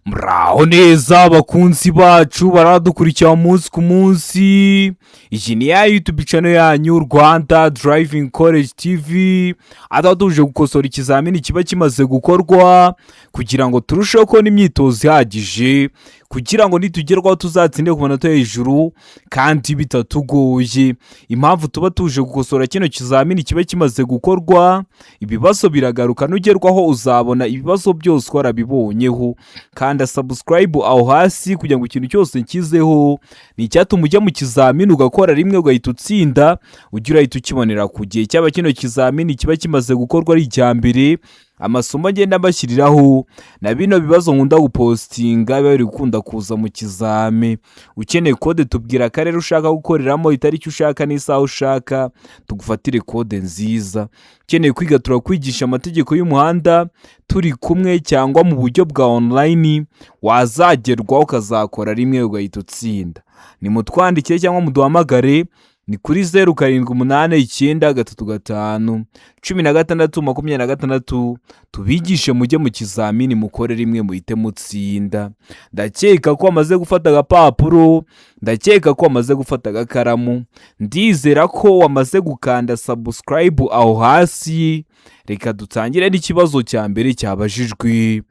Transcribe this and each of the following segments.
Muraho neza bakunzi bacu baradukurikira umunsi ku munsi. Iyi ni ya YouTube channel yanyu, Rwanda Driving College TV, aho tuje gukosora ikizamini kiba kimaze gukorwa kugira ngo turusheho kubona imyitozo ihagije, kugira ngo nitugerwaho tuzatsinde ku manota yo hejuru kandi bitatugoye. Impamvu tuba tuje gukosora kino kizamini kiba kimaze gukorwa, ibibazo biragaruka. Nugerwaho uzabona ibibazo byose warabibonyeho. Kanda subscribe aho hasi kugira ngo ikintu cyose nshyizeho ni icyatuma ujya mu kizamini ugakora rimwe ugahita utsinda, ujye urahita ukibonera ku gihe. Cyaba kino kizamini kiba kimaze gukorwa ari icya mbere, amasomo agenda mbashyiriraho na bino bibazo nkunda gupostinga biba biri gukunda kuza mu kizami. Ukeneye kode, tubwira akarere ushaka gukoreramo, itariki ushaka n'isaha ushaka, tugufatire kode nziza. Ukeneye kwiga, turakwigisha amategeko y'umuhanda turi kumwe cyangwa mu buryo bwa online, wazagerwaho ukazakora rimwe ugahita utsinda. Nimutwandikire cyangwa muduhamagare, ni kuri 0789351626, tubigishe mujye mu kizamini mukore rimwe muhite mutsinda. Ndakeka ko wamaze gufata agapapuro, ndakeka ko wamaze gufata agakaramu, ndizera ko wamaze gukanda subscribe aho hasi. Reka dutangire n'ikibazo cya mbere cyabajijwe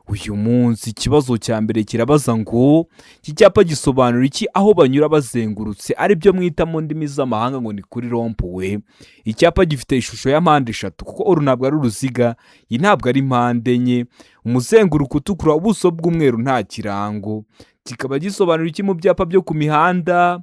uyu munsi. Ikibazo cya mbere kirabaza ngo: iki cyapa gisobanura iki aho banyura bazengurutse, aribyo mwita mu ndimi z'amahanga ngo ni kuri rond-point? Icyapa gifite ishusho ya mpande eshatu, kuko uru ntabwo ari uruziga, iyi ntabwo ari mpande enye, umuzenguruko utukura, ubuso bw'umweru, nta kirango. Kikaba gisobanura iki mu byapa byo ku mihanda?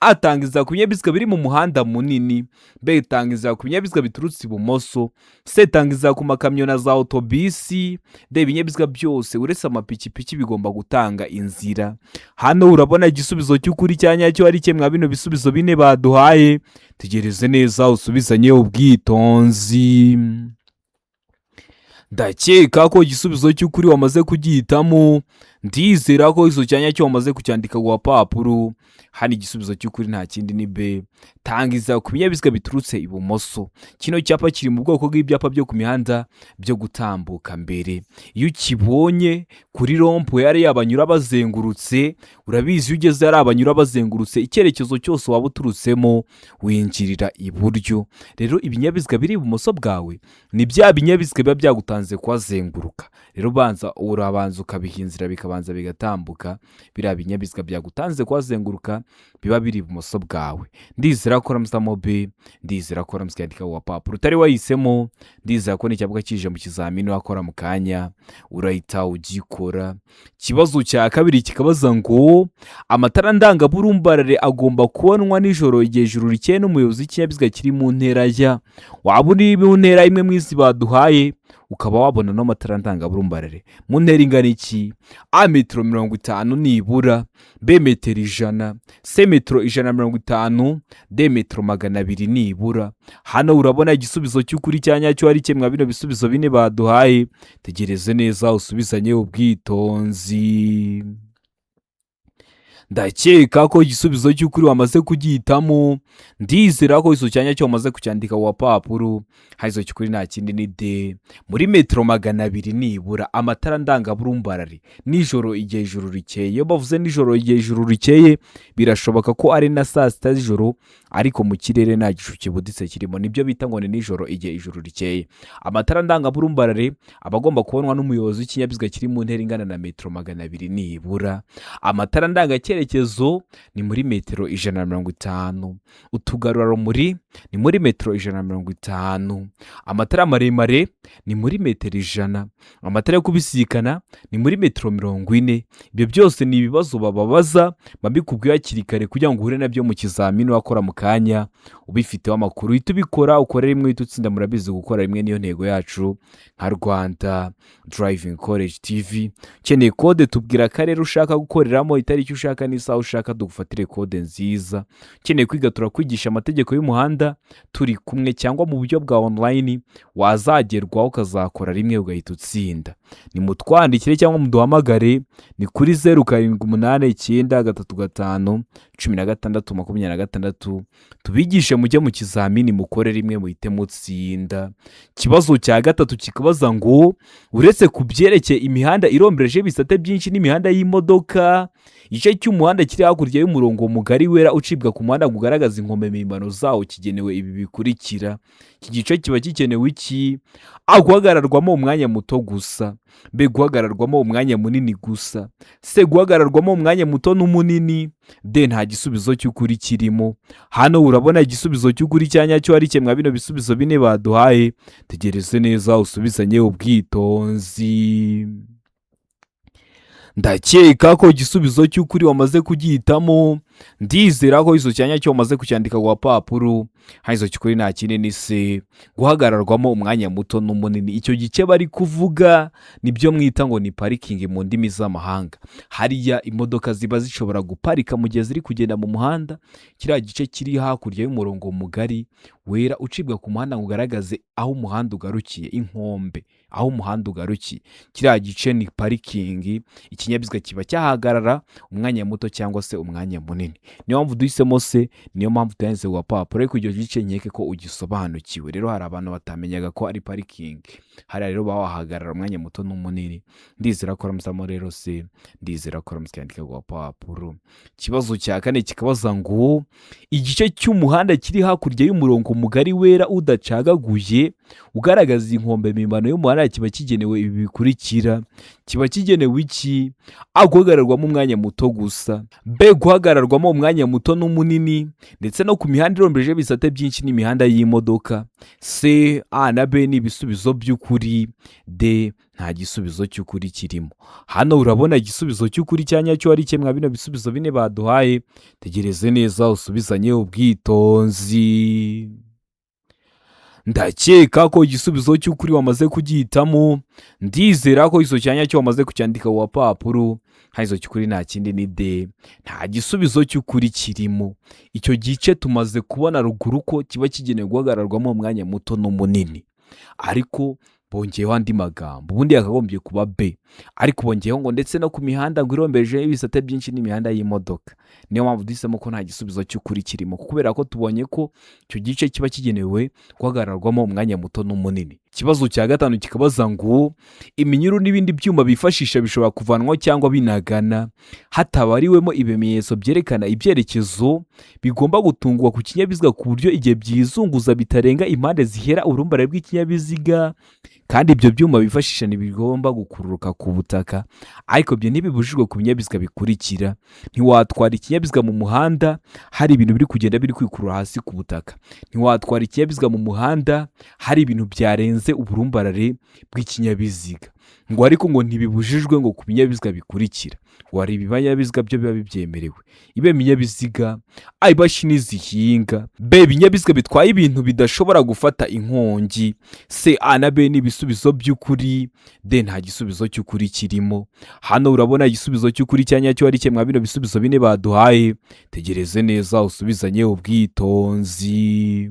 A, tanga ku binyabiziga biri mu muhanda munini. B, tanga ku binyabiziga biturutse ibumoso. C, tanga ku makamyo na za otobisi. D, ibinyabiziga byose uretse amapikipiki bigomba gutanga inzira. Hano urabona igisubizo cy'ukuri cya nyacyo ari kimwe bino bisubizo bine baduhaye. Tegereze neza usubizanye ubwitonzi. Ndakeka ko igisubizo cy'ukuri wamaze kugihitamo, ndizera ko izo cya nyacyo wamaze kucyandika ku gapapuro. Hano igisubizo cy'ukuri nta kindi, ni B, tanga ku binyabiziga biturutse ibumoso. Kino cyapa kiri mu bwoko bw'ibyapa byo ku mihanda byo gutambuka mbere. Iyo ukibonye kuri rond-point hariya banyura bazengurutse, urabizi, iyo ugeze hariya banyura bazengurutse, icyerekezo cyose waba uturutsemo winjirira iburyo. Rero ibinyabiziga biri ibumoso bwawe ni bya binyabiziga biba byagutanze kuhazenguruka. Rero banza urabanza ukabiha inzira, bikabanza bigatambuka. Biriya binyabiziga byagutanze kuhazenguruka biba biri ibumoso bwawe. Ndizera ko uramusamo B, ndizera ko uramusigaye yandika ku gapapuro. Utari wahisemo, ndizera ko n'icyapa kije mu kizamini wakora mu kanya urahita ugikora. Ikibazo cya kabiri kikabaza ngo: amatara ndangaburumbarare agomba kubonwa nijoro igihe ijuru rikeye n'umuyobozi w'ikinyabiziga kiri mu ntera ya. Waba uri mu ntera imwe mu izi baduhaye, ukaba wabona n'amatara ndangaburumbarare mu ntera ingana iki? A, metero 50 nibura. B, metero 100. C, metero 150. D, metero 200 nibura. Hano urabona igisubizo cy'ukuri cya nyacyo ari kimwe bino bisubizo bine baduhaye. Tegereze neza usubizanye ubwitonzi. Ndakeka ko igisubizo cy'ukuri wamaze kugihitamo, ndizera ko icyo cyanya cyo wamaze kucyandika ku gapapuro. Hano cy'ukuri nta kindi, ni D, muri metero 200 nibura. Amatara ndangaburumbarare nijoro igihe ijuru rikeye. Iyo bavuze nijoro igihe ijuru rikeye, birashoboka ko ari na saa sita z'ijoro ariko mu kirere nta gicu kibuditse kirimo, nibyo bita ngo ni nijoro igihe ijuru rikeye. Amatara ndangaburumbarare aba agomba kubonwa n'umuyobozi w'ikinyabiziga kiri mu ntera ingana na metero 200 nibura. Amatara ndangacyerekezo ni muri metero 150. Utugarurarumuri ni muri metero 150. Amatara maremare ni muri metero 100. Amatara yo kubisikana ni muri metero 40. Ibyo byose ni ibibazo bababaza, babikubwiye hakiri kare kugira ngo uhure nabyo mu kizamini wakora mu kanya ubifiteho amakuru, uhita ubikora, ukore rimwe uhita utsinda. Murabizi, gukora rimwe niyo ntego yacu nka Rwanda Driving College TV. Ukeneye kode, tubwira akarere ushaka gukoreramo, itariki ushaka n'isaha ushaka, tugufatire kode nziza. Ukeneye kwiga, turakwigisha amategeko y'umuhanda turi kumwe cyangwa mu buryo bwa online, wazagerwaho ukazakora rimwe ugahita utsinda. Nimutwandikire cyangwa muduhamagare, ni kuri 0789351626. Tubigishe mujye mu kizamini mukore rimwe muhite mutsinda. Ikibazo cya gatatu kikabaza ngo uretse ku byerekeye imihanda irombereje ibisate byinshi n'imihanda y'imodoka, igice cy'umuhanda kiri hakurya y'umurongo mugari wera ucibwa ku muhanda ngo ugaragaze inkombe mpimbano zawo kigenewe ibi bikurikira. Iki gice kiba gikenewe iki? A. Guhagararwamo umwanya muto gusa. B. Guhagararwamo umwanya munini gusa. C. Guhagararwamo umwanya muto n'umunini. D. Nta gisubizo cy'ukuri kirimo. Hano urabona igisubizo cy'ukuri cya nyacyo ari kimwe bino bisubizo bine baduhaye. Tegereze neza usubizanye ubwitonzi. Ndakeka ko igisubizo cy'ukuri wamaze kugihitamo. Ndizera ko izo cyanya cyo wamaze kucyandika ku gapapuro. Hano izo cy'ukuri nta kindi ni C, guhagararwamo umwanya muto n'umunini. Icyo gice bari kuvuga nibyo mwita ngo ni parikingi mu ndimi z'amahanga. Hariya imodoka ziba zishobora guparika mu gihe ziri kugenda mu muhanda. Kiriya gice kiri hakurya y'umurongo mugari wera ucibwa ku muhanda ngo ugaragaze aho umuhanda ugarukiye, inkombe aho umuhanda ugarukiye, kiriya gice ni parikingi. Ikinyabiziga kiba cyahagarara umwanya muto cyangwa se umwanya munini. Niyo mpamvu duhisemo C, niyo mpamvu tuyanditse ku gapapuro. Ariko icyo gice nkeke ko ugisobanukiwe. Rero hari abantu batamenyaga ko ari parikingi. Hariya rero baba wahagarara umwanya muto n'umunini. Ndizera ko uramusamo rero C, ndizera ko uramusa yandika ku gapapuro. Ikibazo cya kane kikabaza ngo igice cy'umuhanda kiri hakurya y'umurongo mugari wera udacagaguye ugaragaza inkombe mpimbano y'umuhanda kiba kigenewe ibi bikurikira. Kiba kigenewe iki? A. Guhagararwamo umwanya muto gusa. B. Guhagararwamo umwanya muto n'umunini ndetse no ku mihanda irombereje ibisate byinshi n'imihanda y'imodoka. C, A na B ni ibisubizo by'ukuri. D. Nta gisubizo cy'ukuri kirimo. Hano urabona igisubizo cy'ukuri cya nyacyo ari kimwe bino bisubizo bine baduhaye. Tegereze neza usubizanye ubwitonzi. Ndakeka ko igisubizo cy'ukuri wamaze kugihitamo. Ndizera ko icyo cyanya cyo wamaze kucyandika ku gapapuro. Hano icyo cy'ukuri nta kindi ni D, nta gisubizo cy'ukuri kirimo. Icyo gice tumaze kubona ruguru ko kiba kigenewe guhagararwamo umwanya muto n'umunini, ariko bongeyeho andi magambo. Ubundi yakagombye kuba B, ariko bongeyeho ngo ndetse no ku mihanda ngo irombereje ibisate byinshi n'imihanda y'imodoka. Niyo mpamvu duhisemo ko nta gisubizo cy'ukuri kirimo, kubera ko tubonye ko icyo gice kiba kigenewe guhagararwamo umwanya muto n'umunini. Ikibazo cya gatanu kikabaza ngo iminyururu n'ibindi byuma bifashisha bishobora kuvanwaho cyangwa binagana hatabariwemo ibimenyetso byerekana ibyerekezo bigomba gutungwa ku kinyabiziga, ku buryo igihe byizunguza bitarenga impande zihera uburumbarare bw'ikinyabiziga, kandi ibyo byuma bifashisha ntibigomba gukururuka ku butaka. Ariko ibyo ntibibujijwe ku binyabiziga bikurikira. Ntiwatwara ikinyabiziga mu muhanda hari ibintu biri kugenda biri kwikurura hasi ku butaka. Ntiwatwara ikinyabiziga mu muhanda hari ibintu byarenze uburumbarare bw'ikinyabiziga. Ngo ariko ngo ntibibujijwe ngo ku binyabiziga bikurikira. Ngo hari ibinyabiziga byo biba bibyemerewe: ibe ibinyabiziga, A. Imashini zihinga, B. Ibinyabiziga bitwaye ibintu bidashobora gufata inkongi. C, A na B ni ibisubizo by'ukuri. D. Nta gisubizo cy'ukuri kirimo. Hano urabona igisubizo cy'ukuri cya nyacyo ari kimwe bino bisubizo bine baduhaye. Tegereze neza usubizanye ubwitonzi.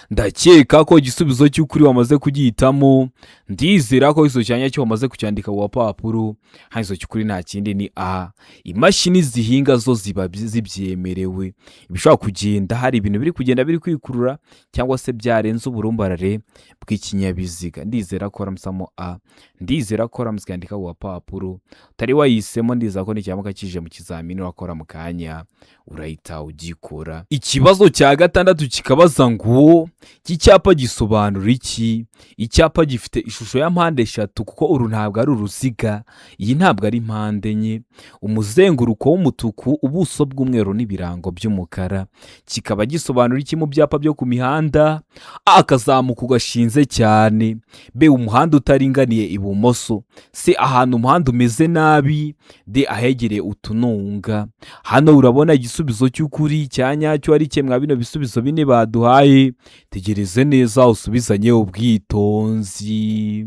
Ndakeka ko igisubizo cy'ukuri wamaze kugihitamo. Ndizera ko icyo cyanya cyo wamaze kucyandika ku gapapuro. Hano icyo cy'ukuri nta kindi ni A, imashini zihinga zo ziba zibyemerewe. Ibishobora kugenda hari ibintu biri kugenda biri kwikurura cyangwa se byarenze uburumbarare bw'ikinyabiziga. Ndizera ko waramusamo A, ndizera ko waramutse ukandika ku gapapuro. Utari wayihisemo, ndizera ko nikiramuka kije mu kizamini urakora mu kanya urahita ugikora. Ikibazo cya gatandatu kikabaza ngo iki cyapa gisobanura iki? Icyapa gifite ishusho ya mpande eshatu, kuko uru ntabwo ari uruziga, iyi ntabwo ari mpande enye, umuzenguruko w'umutuku, ubuso bw'umweru n'ibirango by'umukara. Kikaba gisobanura iki mu byapa byo ku mihanda? A. Akazamuko gashinze cyane. B. Umuhanda utaringaniye ibumoso. C. Ahantu umuhanda umeze nabi. D. Ahegereye utununga. Hano urabona igisubizo cy'ukuri cya nyacyo ari kimwe bino bisubizo bine baduhaye. Tegereze neza usubizanye ubwitonzi.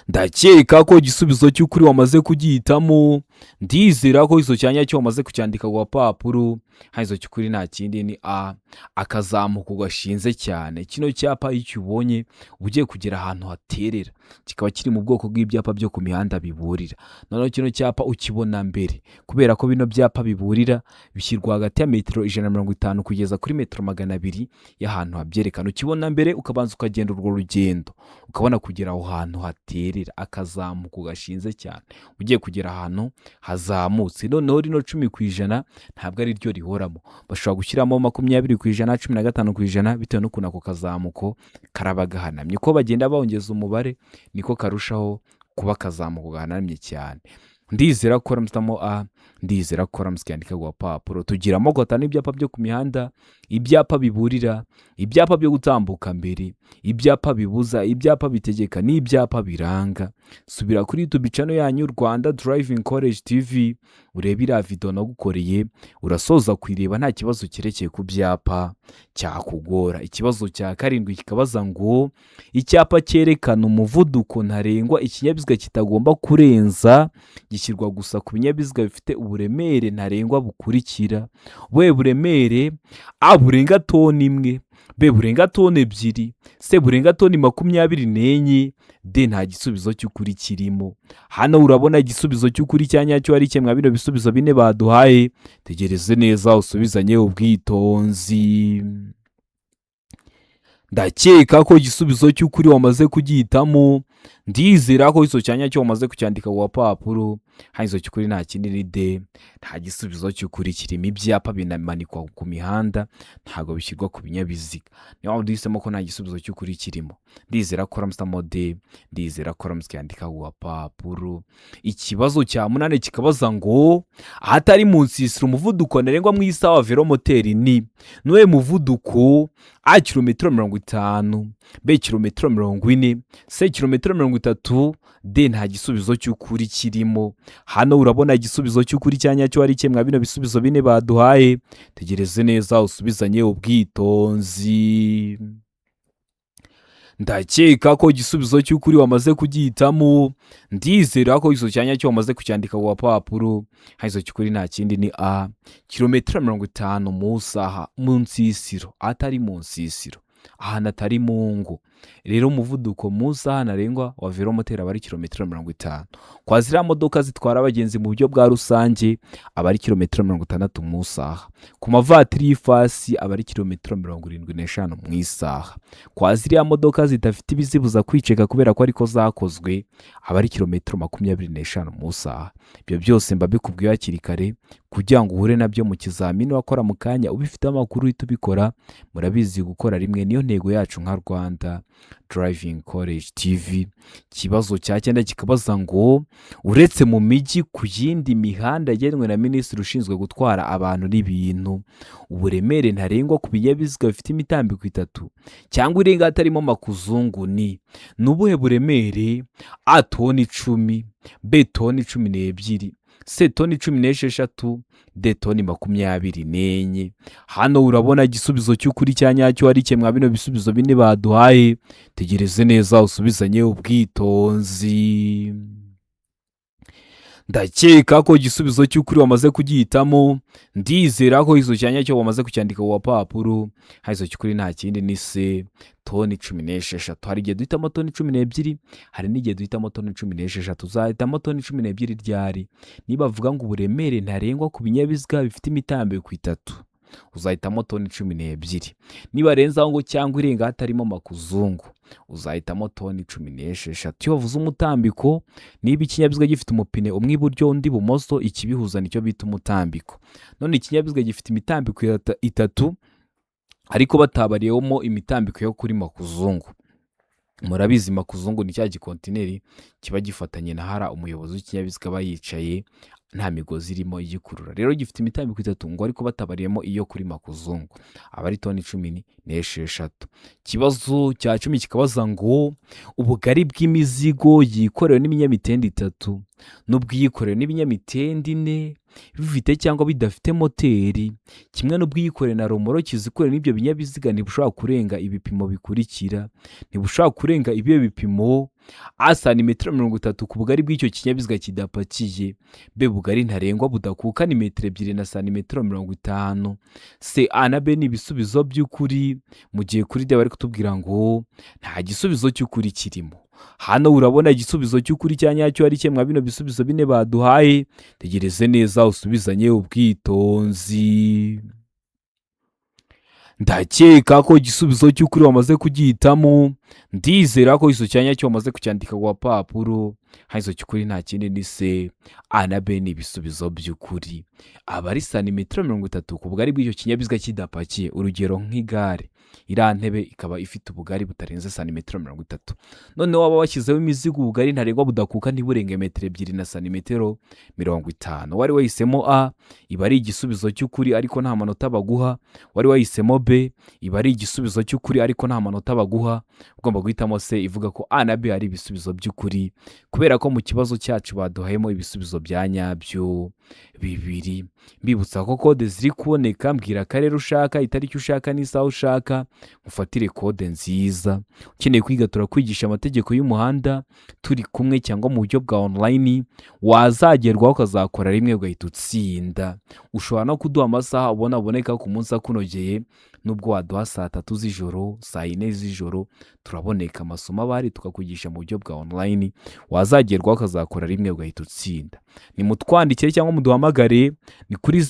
Ndakeka ko igisubizo cy'ukuri wamaze kugihitamo. Ndizera ko icyo cyanya cyo wamaze kucyandika ku gapapuro. Hano icyo cy'ukuri nta kindi ni A, akazamuko gashinze cyane. Kino cyapa iyo ukibonye uba ugiye kugera ahantu haterera, kikaba kiri mu bwoko bw'ibyapa byo ku mihanda biburira. Noneho kino cyapa ukibona mbere, kubera ko bino byapa biburira bishyirwa hagati ya metero 150 kugeza kuri metero 200 y'ahantu habyerekana. Ukibona mbere ukabanza ukagenda urwo rugendo, ukabona kugera aho hantu haterera, akazamuko gashinze cyane, ugiye kugera ahantu hazamutse. Noneho rino 10% ntabwo ari ryo rihoramo, bashobora gushyiramo 20%, 15%, bitewe n'ukuntu ako kazamuko karaba gahanamye. Uko bagenda bongeza umubare niko karushaho kuba akazamuko gahanamye cyane. Ndizera ko wahisemo A, ndizera ko waramutse ukiyandika ku gapapuro. Tugira amoko atanu y'ibyapa byo ku mihanda: ibyapa biburira, ibyapa byo gutambuka mbere, ibyapa bibuza, ibyapa bitegeka n'ibyapa biranga. Subira kuri YouTube channel yanyu Rwanda Driving College TV, urebe iriya video nagukoreye, urasoza kuyireba nta kibazo cyerekeye ku byapa cyakugora. Ikibazo cya karindwi kikabaza ngo: icyapa cyerekana umuvuduko ntarengwa ikinyabiziga kitagomba kurenza gishyirwa gusa ku binyabiziga bifite uburemere ntarengwa bukurikira. Ubuhe buremere? A, burenga toni 1; B, burenga toni 2; C, burenga toni 24; D, nta gisubizo cy'ukuri kirimo. Hano urabona igisubizo cy'ukuri cya nyacyo ari kimwe bino bisubizo bine baduhaye. Tegereze neza usubizanye ubwitonzi. Ndakeka ko igisubizo cy'ukuri wamaze kugihitamo. Ndizera ko icyo cyanya cyo wamaze kucyandika ku gapapuro. Hano icyo cy'ukuri nta kindi ni D, nta gisubizo cy'ukuri kirimo. Ibyapa binamanikwa ku mihanda, ntabwo bishyirwa ku binyabiziga. Niyo mpamvu duhisemo ko nta gisubizo cy'ukuri kirimo. Ndizera ko wahisemo D, ndizera ko waramutse ukiyandika ku gapapuro. Ikibazo cya munani kikabaza ngo: ahatari mu nsisiro umuvuduko ntarengwa mu isaha wa velomoteri ni nuwe muvuduko? A, kilometero 50; B, kilometero 40; C, kilometero 30; D, nta gisubizo cy'ukuri kirimo. Hano urabona igisubizo cy'ukuri cya nyacyo ari kimwe bino bisubizo bine baduhaye. Tegereze neza usubizanye ubwitonzi. Ndakeka ko igisubizo cy'ukuri wamaze kugihitamo. Ndizera ko icyo cyanya cyo wamaze kucyandika ku gapapuro. Hano icyo cy'ukuri nta kindi ni A, kilometero 50 mu isaha mu nsisiro, atari mu nsisiro, ahantu atari mu ngo. Rero umuvuduko mu isaha ntarengwa wa velomoteri aba ari kilometero 50. Kwa ziriya modoka zitwara abagenzi mu buryo bwa rusange aba ari kilometero 60 mu isaha. Ku mavatiri y'ifasi aba ari kilometero 75 mu isaha. Kwa ziriya modoka zidafite ibizibuza kwiceka kubera ko ariko zakozwe aba ari kilometero 25 mu isaha. Ibyo byose mba bikubwiye hakiri kare kugira ngo uhure nabyo mu kizamini wakora mu kanya ubifiteho amakuru uhita ubikora. Murabizi, gukora rimwe niyo ntego yacu nka Rwanda Driving College TV. Ikibazo cya cyenda kikabaza ngo: uretse mu mijyi, ku yindi mihanda yagenwe na minisitiri ushinzwe gutwara abantu n'ibintu, uburemere ntarengwa ku binyabiziga bifite imitambiko itatu cyangwa irenga hatarimo makuzungu ni ubuhe buremere? A, toni 10; B, toni 12; C, toni 16; D, toni 24. Hano urabona igisubizo cy'ukuri cya nyacyo ari kimwe bino bisubizo bine baduhaye. Tegereze neza usubizanye ubwitonzi. Ndakeka ko igisubizo cy'ukuri wamaze kugihitamo. Ndizera ko icyo cyanya cyo wamaze kucyandika ku gapapuro. Hano icyo cy'ukuri nta kindi ni C, toni 16. Hari igihe duhitamo toni 12, hari n'igihe duhitamo toni 16. Uzahitamo toni 12 ryari? Niba bavuga ngo uburemere ntarengwa ku binyabiziga bifite imitambiko itatu, uzahitamo toni 12. Nibarenzaho ngo cyangwa irenga hatarimo makuzungu, uzahitamo toni 16. Iyo bavuze umutambiko, niba ikinyabiziga gifite umupine umwe iburyo undi ibumoso, ikibihuza nicyo bita umutambiko. None ikinyabiziga gifite imitambiko itatu ariko batabariyemo imitambiko yo kuri makuzungu. Murabizi, makuzungu ni cya gikontineri kiba gifatanye na hara umuyobozi w'ikinyabiziga aba yicaye, nta migozi irimo igikurura. Rero gifite imitambiko itatu ngo ariko batabariyemo iyo kuri makuzungu, aba ari toni 16. Ikibazo cya 10 kikabaza ngo: ubugari bw'imizigo yikorewe n'ibinyamitende itatu n'ubwiyikorewe n'ibinyamitende ine bifite cyangwa bidafite moteri, kimwe n'ubwiyikorewe na romoroki zikorewe n'ibyo binyabiziga, ntibushobora kurenga ibipimo bikurikira. Ntibushobora kurenga ibihe bipimo? A santimetero 30 ku bugari bw'icyo kinyabiziga kidapakiye, B bugari ntarengwa budakuka ni metero 2 na santimetero 50. C, A na B ni ibisubizo by'ukuri, mu gihe kuri D bari kutubwira ngo nta gisubizo cy'ukuri kirimo. Hano urabona igisubizo cy'ukuri cya nyacyo ari kimwe bino bisubizo bine baduhaye. Tegereze neza usubizanye ubwitonzi. Ndakeka ko igisubizo cy'ukuri wamaze kugihitamo. Ndizera ko igisubizo cya nyacyo wamaze kucyandika ku gapapuro. Hano igisubizo cy'ukuri nta kindi ni C, A na B ni ibisubizo by'ukuri. Aba ari santimetero 30 ku bugari bw'icyo kinyabiziga kidapakiye, urugero nk'igare. Iriya ntebe ikaba ifite ubugari butarenze santimetero 30. Noneho waba washyizeho imizigo, ubugari ntarengwa budakuka ntiburenge metero 2 na santimetero 50. Wari wahisemo A, iba ari igisubizo cy'ukuri ariko nta manota baguha. Wari wahisemo B, iba ari igisubizo cy'ukuri ariko nta manota baguha. Ugomba guhitamo C ivuga ko A na B ari ibisubizo by'ukuri, kubera ko mu kibazo cyacu baduhayemo ibisubizo bya nyabyo bibiri. Mbibutsa ko kode ziri kuboneka. Mbwira akarere ushaka, itariki ushaka n'isaha ushaka, mufatire kode nziza. Ukeneye kwiga, turakwigisha amategeko y'umuhanda turi kumwe cyangwa mu buryo bwa online, wazagerwaho ukazakora rimwe ugahita utsinda. Ushobora no kuduha amasaha ubona aboneka ku munsi akunogeye, nubwo waduha saa 3 z'ijoro, saa 4 z'ijoro, turaboneka. Amasomo aba ahari, tukakwigisha mu buryo bwa online, wazagerwaho ukazakora rimwe ugahita utsinda. Nimutwandikire cyangwa muduhamagare, ni kuri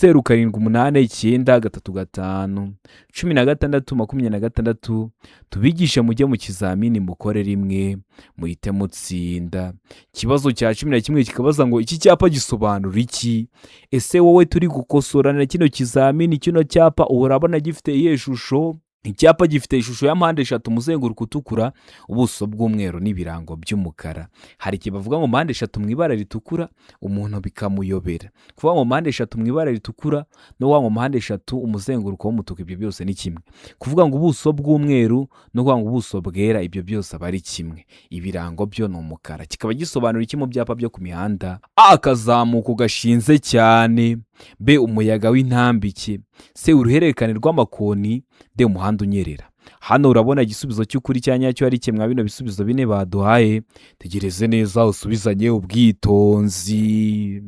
0789351626, tubigishe mujye mu kizamini mukore rimwe muhite mutsinda. Ikibazo cya 11 kikabaza ngo iki cyapa gisobanura iki? Ese wowe turi gukosorana kino kizamini, kino cyapa urabona gifite iyihe shusho? Icyapa gifite ishusho ya mpande eshatu, umuzenguruko utukura, ubuso bw'umweru n'ibirango by'umukara. Hari igihe bavuga ngo mpande eshatu mu ibara ritukura, umuntu bikamuyobera. Kuvuga ngo mpande eshatu mu ibara ritukura no kuvuga ngo mpande eshatu umuzenguruko w'umutuku, ibyo byose ni kimwe. Kuvuga ngo ubuso bw'umweru no kuvuga ngo ubuso bwera, ibyo byose aba ari kimwe. Ibirango byo ni umukara. Kikaba gisobanura iki mu byapa byo ku mihanda? A, akazamuko gashinze cyane. B, umuyaga w'intambike. C, uruhererekane rw'amakoni. D, umuhanda unyerera. Hano urabona igisubizo cy'ukuri cya nyacyo ari kimwe bino bisubizo bine baduhaye. Tegereze neza usubizanye ubwitonzi.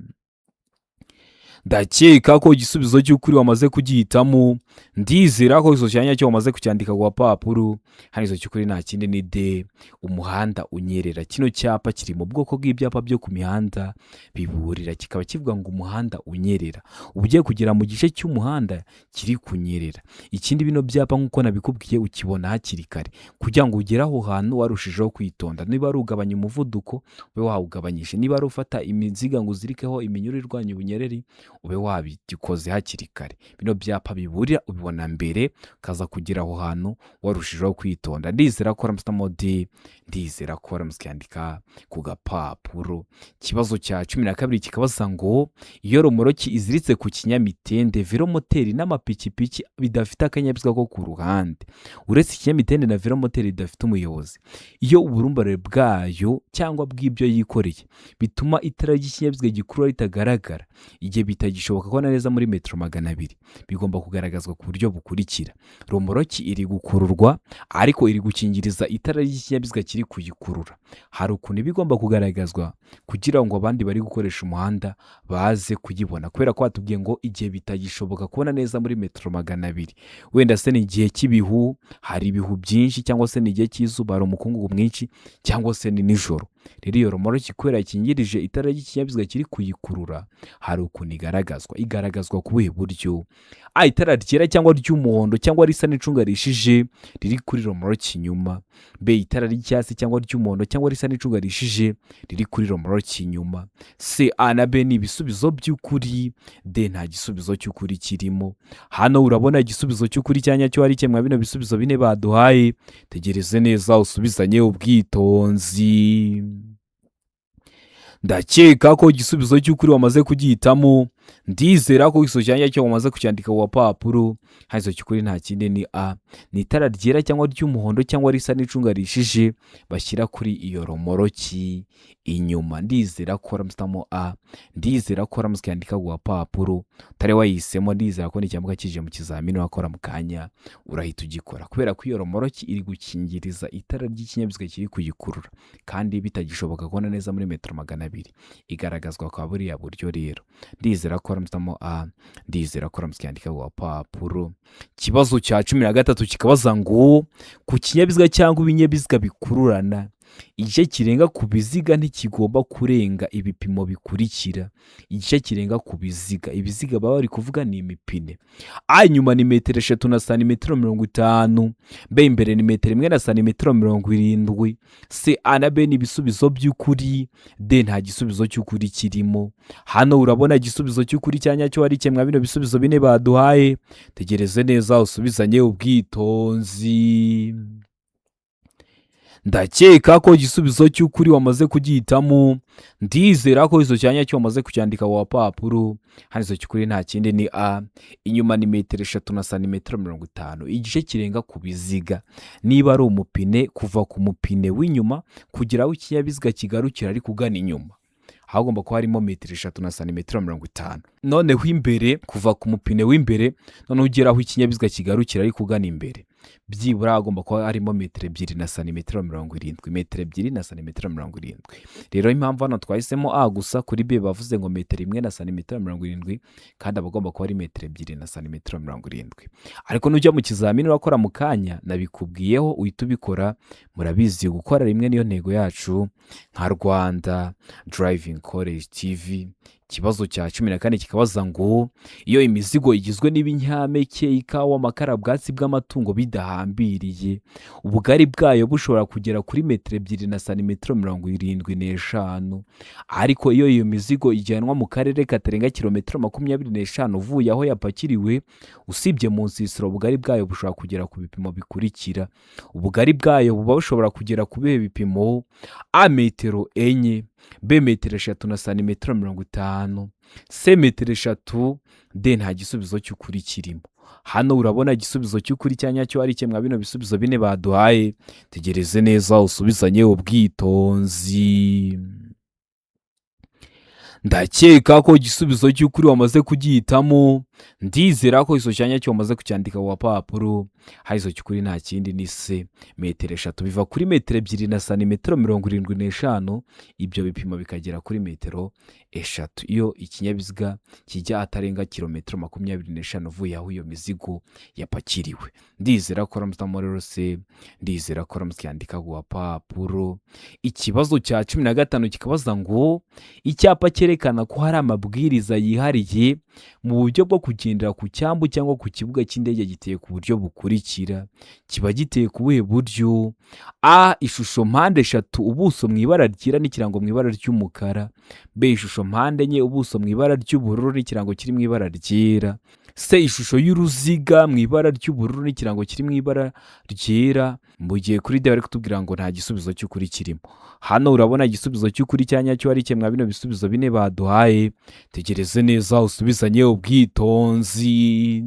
Ndakeka ko igisubizo cy'ukuri wamaze kugihitamo. Ndizera ko igisubizo cya nyacyo wamaze kucyandika ku gapapuro. Hano igisubizo cy'ukuri nta kindi ni D, umuhanda unyerera. Kino cyapa kiri mu bwoko bw'ibyapa byo ku mihanda biburira, kikaba kivuga ngo umuhanda unyerera. Uba ugiye kugera mu gice cy'umuhanda kiri kunyerera. Ikindi, bino byapa nk'uko nabikubwiye, ukibona hakiri kare kugira ngo ugere aho hantu warushijeho kwitonda. Niba ari ugabanya umuvuduko, ube wawugabanyije. Niba ari ufata imiziga ngo uzirikeho iminyururu irwanya ubunyereri, ube wabikoze hakiri kare. Bino byapa biburira ubibona mbere, ukaza kugera aho hantu warushijeho kwitonda. Ndizera ko waramutse D, ndizera ko waramutse ukandika ku gapapuro. Ikibazo cya 12 kikabaza ngo iyo romoroki iziritse ku kinyamitende, velomoteri n'amapikipiki bidafite akanyabiziga ko ku ruhande, uretse ikinyamitende na velomoteri bidafite umuyobozi, iyo uburumbare bwayo cyangwa bw'ibyo yikoreye bituma itara ry'ikinyabiziga gikurura ritagaragara igihe bitagishoboka kubona neza muri metero 200, bigomba kugaragazwa ku buryo bukurikira: romoroki iri gukururwa ariko iri gukingiriza itara ry'ikinyabiziga kiri kuyikurura. Hari ukuntu iba igomba kugaragazwa kugira ngo abandi bari gukoresha umuhanda baze kuyibona, kubera ko batubwiye ngo igihe bitagishoboka kubona neza muri metero 200. Wenda se ni igihe cy'ibihu, hari ibihu byinshi, cyangwa se ni igihe cy'izuba, hari umukungugu mwinshi, cyangwa se ni nijoro. Rero iyo romoroki, kubera ikingirije itara ry'ikinyabiziga kiri kuyikurura, hari ukuntu igaragazwa. Igaragazwa ku buhe buryo? A, itara ryera cyangwa ry'umuhondo cyangwa risa n'icunga rishije riri kuri romoroki inyuma. B, itara ry'icyatsi cyangwa ry'umuhondo cyangwa risa n'icunga rishije riri kuri romoroki inyuma. C, A na B ni ibisubizo by'ukuri. D, nta gisubizo cy'ukuri kirimo. Hano urabona igisubizo cy'ukuri cya nyacyo ari kimwe bino bisubizo bine baduhaye. Tegereze neza usubizanye ubwitonzi. Ndakeka ko igisubizo cy'ukuri wamaze kugihitamo. Ndizera ko igisubizo cya nyacyo wamaze kucyandika ku gapapuro. Hano igisubizo cy'ukuri nta kindi ni A. Ni itara ryera cyangwa ry'umuhondo cyangwa risa n'icunga rihishije bashyira kuri iyo romoroki inyuma. Ndizera ko waramusitamo A. Ndizera ko waramuze ukayandika ku gapapuro. Utari wayihisemo, ndizera ko nicyamuka kije mu kizamini wakora mu kanya urahita ugikora, kubera ko iyo romoroki iri gukingiriza itara ry'ikinyabiziga kiri kuyikurura kandi bitagishoboka kubona neza muri metero 200. Igaragazwa kwa buriya buryo rero. Ndizera ko waramusitamo A. Ndizera ko waramuze ukayandika ku gapapuro. Ikibazo cya 13 kikabaza ngo ku kinyabiziga cyangwa ibinyabiziga bikururana, igice kirenga ku biziga ntikigomba kurenga ibipimo bikurikira. Igice kirenga ku biziga, ibiziga baba bari kuvuga ni imipine. A inyuma ni metero 3 na santimetero 50, B imbere ni metero 1 na santimetero 70, C A na B ni ibisubizo by'ukuri, D nta gisubizo cy'ukuri kirimo. Hano urabona igisubizo cy'ukuri cya nyacyo ari kimwe bino bisubizo bine baduhaye. Tegereze neza usubizanye ubwitonzi. Ndakeka ko igisubizo cy'ukuri wamaze kugihitamo. Ndizera ko igisubizo cya nyacyo wamaze kucyandika ku gapapuro. Hano igisubizo cy'ukuri nta kindi ni A. Inyuma ni metero 3 na santimetero 50. Igice kirenga ku biziga, niba ari umupine, kuva ku mupine w'inyuma kugera aho ikinyabiziga kigarukira ariko ugana inyuma, hagomba kuba harimo metero 3 na santimetero 50. Noneho imbere, kuva ku mupine w'imbere noneho ugera aho ikinyabiziga kigarukira ariko ugana imbere, byibura hagomba kuba harimo metero 2 na santimetero 70. Metero 2 na santimetero 70. Rero impamvu hano twahisemo A gusa, kuri B bavuze ngo metero 1 na santimetero 70, kandi aba agomba kuba ari metero 2 na santimetero 70. Ariko nujya mu kizamini urakora mu kanya, nabikubwiyeho uhita ubikora. Murabizi, gukora rimwe niyo ntego yacu nka Rwanda Driving College TV. Ikibazo cya 14 kikabaza ngo iyo imizigo igizwe n'ibinyampeke, ikawa, amakara, ubwatsi bw'amatungo bidahambiriye, ubugari bwayo bushobora kugera kuri metero 2 na santimetero 75. Ariko iyo iyo mizigo ijyanwa mu karere katarenga kilometero 25 uvuye aho yapakiriwe, usibye mu nsisiro, ubugari bwayo bushobora kugera ku bipimo bikurikira. Ubugari bwayo buba bushobora kugera ku bihe bipimo? A metero 4, B metero 3 na santimetero 50, C metero 3, D nta gisubizo cy'ukuri kirimo. Hano urabona igisubizo cy'ukuri cya nyacyo ari kimwe bino bisubizo bine baduhaye. Tegereze neza usubizanye ubwitonzi. Ndakeka ko igisubizo cy'ukuri wamaze kugihitamo. Ndizera ko igisubizo cya nyacyo wamaze kucyandika ku gapapuro. Hari igisubizo cy'ukuri nta kindi ni C, metero 3. Biva kuri metero 2 na santimetero 75, ibyo bipimo bikagera kuri metero 3 iyo ikinyabiziga kijya atarenga kilometero 25 uvuye aho iyo mizigo yapakiriwe. Ndizera ko waramusitamo rero C. Ndizera ko waramuze ukiyandika ku gapapuro. Ikibazo cya 15 kikabaza ngo icyapa cyerekana ko hari amabwiriza yihariye mu buryo bwo kugendera ku cyambu cyangwa ku kibuga cy'indege giteye ku buryo bukurikira. Kiba giteye ku buhe buryo? A ishusho mpande 3, ubuso mu ibara ryera n'ikirango mu ibara ry'umukara. B ishusho mpande 4, ubuso mu ibara ry'ubururu n'ikirango kiri mu ibara ryera. C ishusho y'uruziga mu ibara ry'ubururu n'ikirango kiri mu ibara ryera. Mu gihe kuri D bari kutubwira ngo nta gisubizo cy'ukuri kirimo. Hano urabona igisubizo cy'ukuri cya nyacyo ari kimwe bino bisubizo bine baduhaye. Tegereze neza usubizanye ubwitonzi.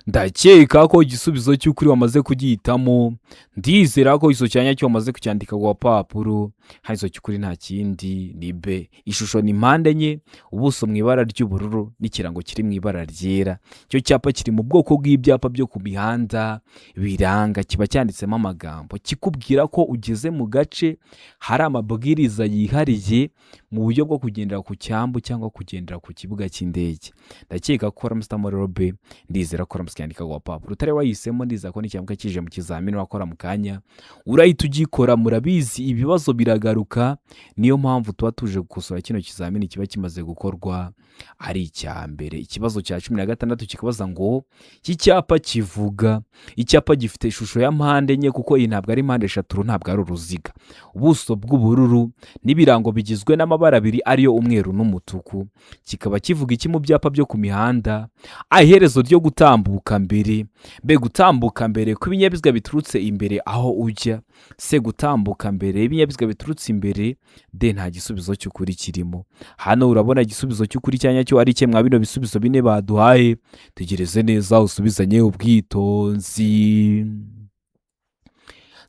Ndakeka ko igisubizo cy'ukuri wamaze kugihitamo. Ndizera ko igisubizo cya nyacyo wamaze kucyandika ku gapapuro. Hano igisubizo cy'ukuri nta kindi ni B. Ishusho ni mpande 4, ubuso mu ibara ry'ubururu n'ikirango kiri mu ibara ryera. Icyo cyapa kiri mu bwoko bw'ibyapa byo ku mihanda biranga, kiba cyanditsemo amagambo kikubwira ko ugeze mu gace hari amabwiriza yihariye mu buryo bwo kugendera ku cyambu cyangwa kugendera ku kibuga cy'indege. Ndakeka ko waramusitamo rero B. Ndizera ko waramuze ukiyandika ku gapapuro. Utari wayihisemo, ndizera ko nicyamuka kije mu kizamini wakora mu kanya urahita ugikora. Murabizi, ibibazo biragaruka, niyo mpamvu tuba tuje gukosora kino kizamini kiba kimaze gukorwa ari icya mbere. Ikibazo cya 16 kikabaza ngo iki cyapa kivuga. Icyapa gifite ishusho ya mpande 4, kuko iyi ntabwo ari mpande 3, ntabwo ari uruziga. Ubuso bw'ubururu n'ibirango bigizwe n'amabara abiri ariyo umweru n'umutuku. Kikaba kivuga iki mu byapa byo ku mihanda? A iherezo ryo gutambuka, Gutambuka mbere, B gutambuka mbere kw'ibinyabiziga biturutse imbere aho ujya, C gutambuka mbere y'ibinyabiziga biturutse imbere, D nta gisubizo cy'ukuri kirimo. Hano urabona igisubizo cy'ukuri cya nyacyo ari mwa bino bisubizo bine baduhaye. Tegereze neza usubizanye ubwitonzi.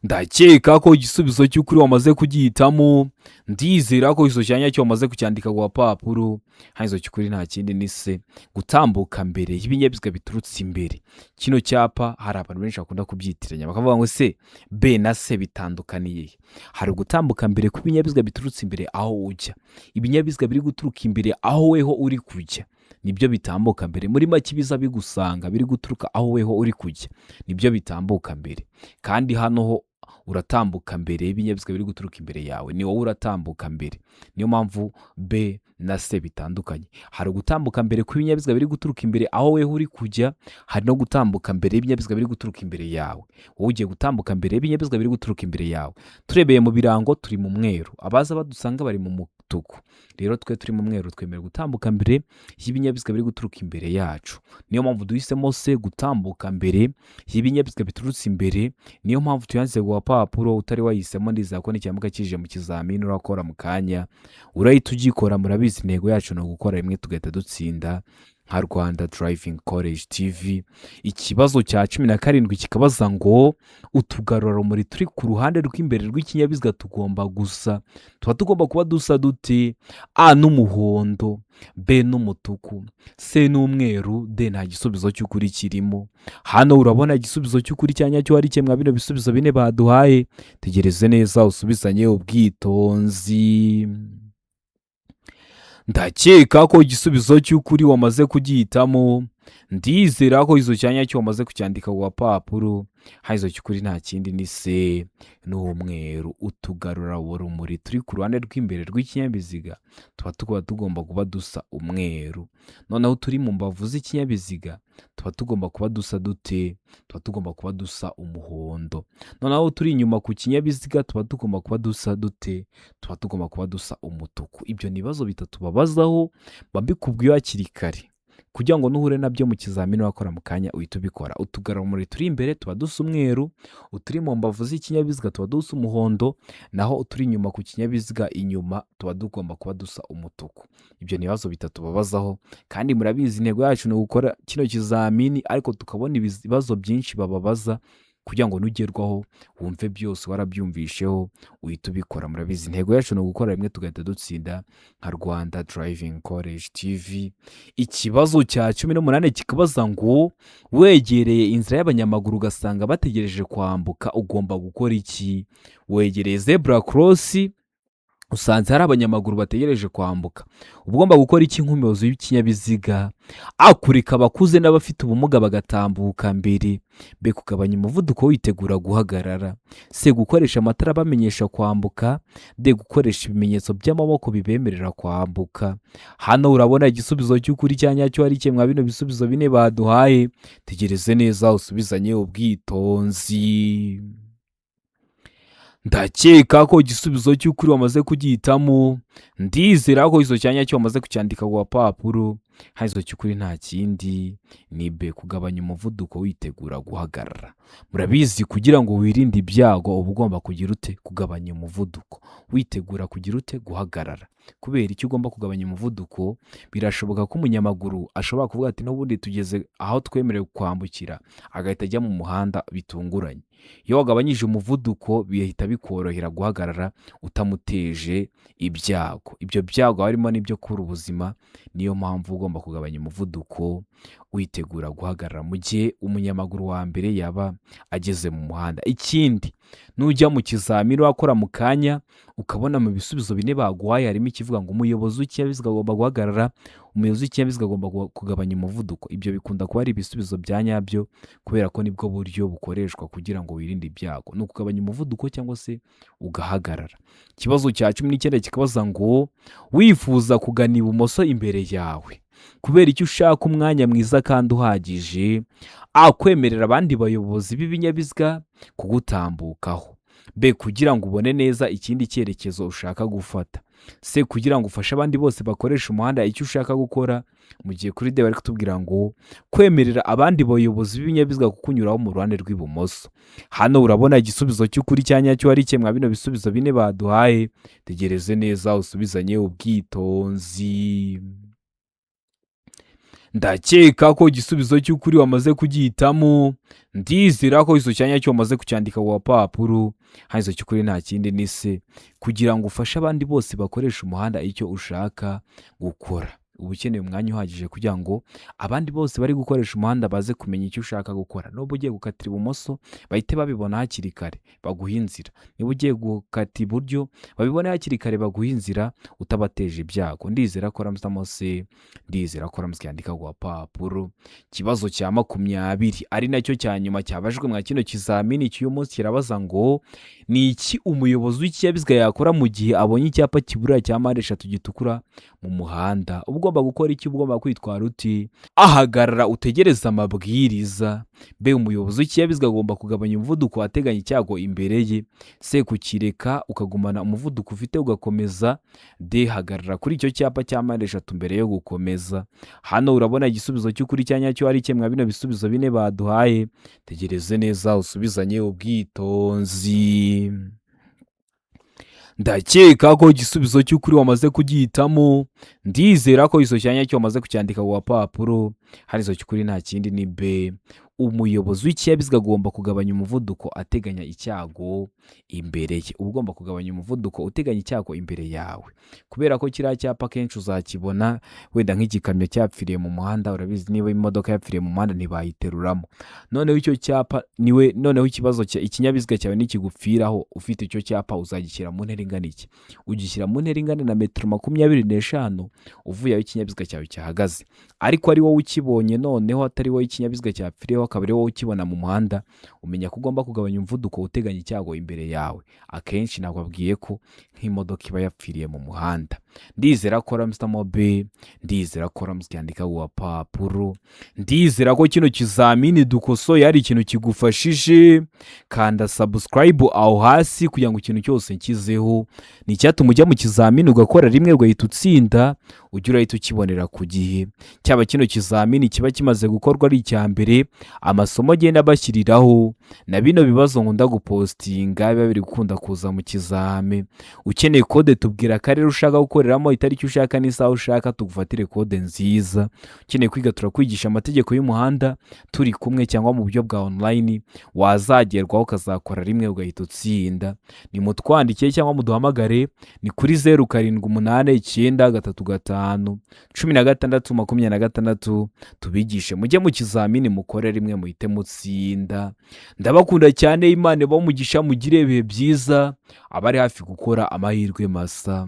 Ndakeka ko igisubizo cy'ukuri wamaze kugihitamo. Ndizera ko igisubizo cya nyacyo wamaze kucyandika ku gapapuro. Hano igisubizo cy'ukuri nta kindi ni C gutambuka mbere y'ibinyabiziga biturutse imbere. Kino cyapa hari abantu benshi bakunda kubyitiranya, bakavuga ngo se B na C bitandukaniye he? Hari ugutambuka mbere kw'ibinyabiziga biturutse imbere aho ujya. Ibinyabiziga biri guturuka imbere aho weho uri kujya nibyo bitambuka mbere. Muri make, ibiza bigusanga biri guturuka aho weho uri kujya nibyo bitambuka mbere. Kandi hano ho uratambuka mbere y'ibinyabiziga biri guturuka imbere yawe, ni wowe uratambuka mbere. Niyo mpamvu B na C bitandukanye. Hari ugutambuka mbere kw'ibinyabiziga biri guturuka imbere aho weho uri kujya, hari no gutambuka mbere y'ibinyabiziga biri guturuka imbere yawe. Wowe ugiye gutambuka mbere y'ibinyabiziga biri guturuka imbere yawe. Turebeye mu birango, turi mu mweru, abaza badusanga bari mu mutuku. Rero twe turi mu mweru, twemerewe gutambuka mbere y'ibinyabiziga biri guturuka imbere yacu. Niyo mpamvu duhisemo C, gutambuka mbere y'ibinyabiziga biturutse imbere. Niyo mpamvu tuyanditse ku gapapuro. Utari wayihisemo, ndizera ko nikiramuka kije mu kizamini urakora mu kanya, urahita ugikora. Murabizi, intego yacu ni ugukora rimwe tugahita dutsinda nka Rwanda Driving College TV. Ikibazo cya 17 kikabaza ngo: utugarurarumuri turi ku ruhande rw'imbere rw'ikinyabiziga tugomba gusa, tuba tugomba kuba dusa dute? A n'umuhondo, B n'umutuku, C n'umweru, D nta gisubizo cy'ukuri kirimo. Hano urabona igisubizo cy'ukuri cya nyacyo ari mwa bino bisubizo bine baduhaye. Tegereze neza usubizanye ubwitonzi. Ndakeka ko igisubizo cy'ukuri wamaze kugihitamo. Ndizera ko igisubizo cya nyacyo wamaze kucyandika ku gapapuro. Hano igisubizo cy'ukuri nta kindi ni C n'umweru. Utugarurarumuri turi ku ruhande rw'imbere rw'ikinyabiziga tuba tugomba kuba dusa umweru. Noneho turi mu mbavu z'ikinyabiziga tuba tugomba kuba dusa dute? Tuba tugomba kuba dusa umuhondo. Noneho turi inyuma ku kinyabiziga tuba tugomba kuba dusa dute? Tuba tugomba kuba dusa umutuku. Ibyo ni ibibazo bitatu babazaho, mbikubwiye hakiri kare kugira ngo nuhure nabyo mu kizamini wakora mu kanya uhite ubikora. Utugarurarumuri turi imbere tuba dusa umweru, uturi mu mbavu z'ikinyabiziga tuba dusa umuhondo, naho uturi inyuma ku kinyabiziga inyuma tuba tugomba kuba dusa umutuku. Ibyo ni ibibazo bitatu babazaho. Kandi murabizi, intego yacu ni ugukora kino kizamini ariko tukabona ibibazo byinshi bababaza kugira ngo nugerwaho wumve byose warabyumvisheho, uhite ubikora. Murabizi, intego yacu ni ugukora rimwe tugahita dutsinda nka Rwanda Driving College TV. Ikibazo cya 18 kikabaza ngo: wegereye inzira y'abanyamaguru ugasanga bategereje kwambuka, ugomba gukora iki? Wegereye zebra cross, usanze hari abanyamaguru bategereje kwambuka, uba ugomba gukora iki nk'umuyobozi w'ikinyabiziga? A kureka abakuze n'abafite ubumuga bagatambuka mbere, B kugabanya umuvuduko witegura guhagarara, C gukoresha amatara abamenyesha kwambuka, D gukoresha ibimenyetso by'amaboko bibemerera kwambuka. Hano urabona igisubizo cy'ukuri cya nyacyo ari mwa bino bisubizo bine baduhaye. Tegereze neza usubizanye ubwitonzi. Ndakeka ko igisubizo cy'ukuri wamaze kugihitamo. Ndizera ko igisubizo cya nyacyo wamaze kucyandika ku gapapuro. Hano igisubizo cy'ukuri nta kindi ni B kugabanya umuvuduko witegura guhagarara. Murabizi, kugira ngo wirinde ibyago uba ugomba kugira ute? Kugabanya umuvuduko witegura kugira ute? Guhagarara. Kubera icyo ugomba kugabanya umuvuduko? Birashoboka ko umunyamaguru ashobora kuvuga ati: "N'ubundi tugeze aho twemerewe kwambukira," agahita ajya mu muhanda bitunguranye. Iyo wagabanyije umuvuduko bihita bikorohera guhagarara utamuteje ibyago. Ibyo byago harimo n'ibyo kubura ubuzima. Niyo mpamvu ugomba kugabanya umuvuduko witegura guhagarara mu gihe umunyamaguru wa mbere yaba ageze mu muhanda. Ikindi, nujya mu kizamini wakora mu kanya ukabona mu bisubizo bine baguhaye harimo ikivuga ngo umuyobozi w'ikinyabiziga agomba guhagarara, umuyobozi w'ikinyabiziga agomba kugabanya umuvuduko, ibyo bikunda kuba ari ibisubizo bya nyabyo, kubera ko nibwo buryo bukoreshwa kugira ngo wirinde ibyago, ni ukugabanya umuvuduko cyangwa se ugahagarara. Ikibazo cya 19 kikabaza ngo: wifuza kugana ibumoso imbere yawe, kubera icyo ushaka umwanya mwiza kandi uhagije? A kwemerera abandi bayobozi b'ibinyabiziga kugutambukaho, B, kugira ngo ubone neza ikindi cyerekezo ushaka gufata. C, kugira ngo ufashe abandi bose bakoresha umuhanda icyo ushaka gukora. Mu gihe kuri D bari kutubwira ngo kwemerera abandi bayobozi b'ibinyabiziga kukunyuraho mu ruhande rw'ibumoso. Hano urabona igisubizo cy'ukuri cya nyacyo ari kimwe bino bisubizo bine baduhaye. Tegereze neza usubizanye ubwitonzi. Ndakeka ko igisubizo cy'ukuri wamaze kugihitamo. Ndizera ko icyo cyanya cyo wamaze kucyandika ku gapapuro. Hano icyo cy'ukuri nta kindi ni C, kugira ngo ufashe abandi bose bakoresha umuhanda icyo ushaka gukora. Uba ukeneye umwanya uhagije kugira ngo abandi bose bari gukoresha umuhanda baze kumenya icyo ushaka gukora. Nuba ugiye gukatira ibumoso bahite babibona hakiri kare baguha inzira, niba ugiye gukata iburyo babibone hakiri kare baguha inzira utabateje ibyago. Ndizera ko ramusamo C, ndizera ko ramusi yandika ku gapapuro. Ikibazo cya 20 ari nacyo cya nyuma cyabajwe mwa kino kizamini cy'uyu munsi kirabaza ngo ni iki umuyobozi w'ikinyabiziga yakora mu gihe abonye icyapa kiburira cya mpande eshatu gitukura mu muhanda? Uba ugomba gukora iki? Uba ugomba kwitwara uti? Ahagarara utegereze amabwiriza. B, umuyobozi w'ikinyabiziga agomba kugabanya umuvuduko ateganya icyago imbere ye. C, kukireka ukagumana umuvuduko ufite ugakomeza. D, hagarara kuri icyo cyapa cya mpande eshatu mbere yo gukomeza. Hano urabona igisubizo cy'ukuri cya nyacyo ari kimwe bino bisubizo bine baduhaye. Tegereze neza usubizanye ubwitonzi. Ndakeka ko igisubizo cy'ukuri wamaze kugihitamo. Ndizera ko icyo cyanya cyo wamaze kucyandika ku gapapuro. Hano icyo cy'ukuri nta kindi ni B, umuyobozi w'ikinyabiziga agomba kugabanya umuvuduko ateganya icyago imbere ye. Uba ugomba kugabanya umuvuduko uteganya icyago imbere yawe, kubera ko kiriya cyapa akenshi uzakibona wenda nk'igikamyo cyapfiriye mu muhanda. Urabizi, niba imodoka yapfiriye mu muhanda ntibayiteruramo. Noneho icyo cyapa niwe, noneho ikibazo cya ikinyabiziga cyawe nikigupfiraho ufite icyo cyapa, uzagishyira mu ntera ingana iki? Ugishyira mu ntera ingana na metero 25 uvuye aho ikinyabiziga cyawe cyahagaze. Ariko ari wowe ukibonye, noneho atari wowe ikinyabiziga cyapfiriyeho, akaba ari wowe ukibona mu muhanda, umenya ko ugomba kugabanya umuvuduko uteganya icyago imbere yawe. Akenshi nababwiye ko nk'imodoka iba yapfiriye mu muhanda. Ndizera ko ramusitamo B, ndizera ko ramusi yandika ku gapapuro. Ndizera ko kino kizamini dukosoye hari ikintu kigufashije. Kanda subscribe aho hasi kugira ngo ikintu cyose nkizeho ni icyatuma ujya mu kizamini ugakora rimwe ugahita utsinda, ujye urahita ukibonera ku gihe. Cyaba kino kizamini kiba kimaze gukorwa ari icya mbere, amasomo agenda bashyiriraho na bino bibazo nkunda gupostinga biba biri gukunda kuza mu kizami. Ukeneye kode, tubwira akarere ushaka gukoreramo, itariki ushaka n'isaha ushaka, tugufatire kode nziza. Ukeneye kwiga, turakwigisha amategeko y'umuhanda turi kumwe cyangwa mu buryo bwa online, wazagerwaho ukazakora rimwe ugahita utsinda. Nimutwandikiye cyangwa muduhamagare, ni kuri 0789351626, tubigishe mujye mu kizamini mukore rimwe muhite mutsinda. Ndabakunda cyane, Imana ibahe umugisha, mugire ibihe byiza, abari hafi gukora amahirwe masa.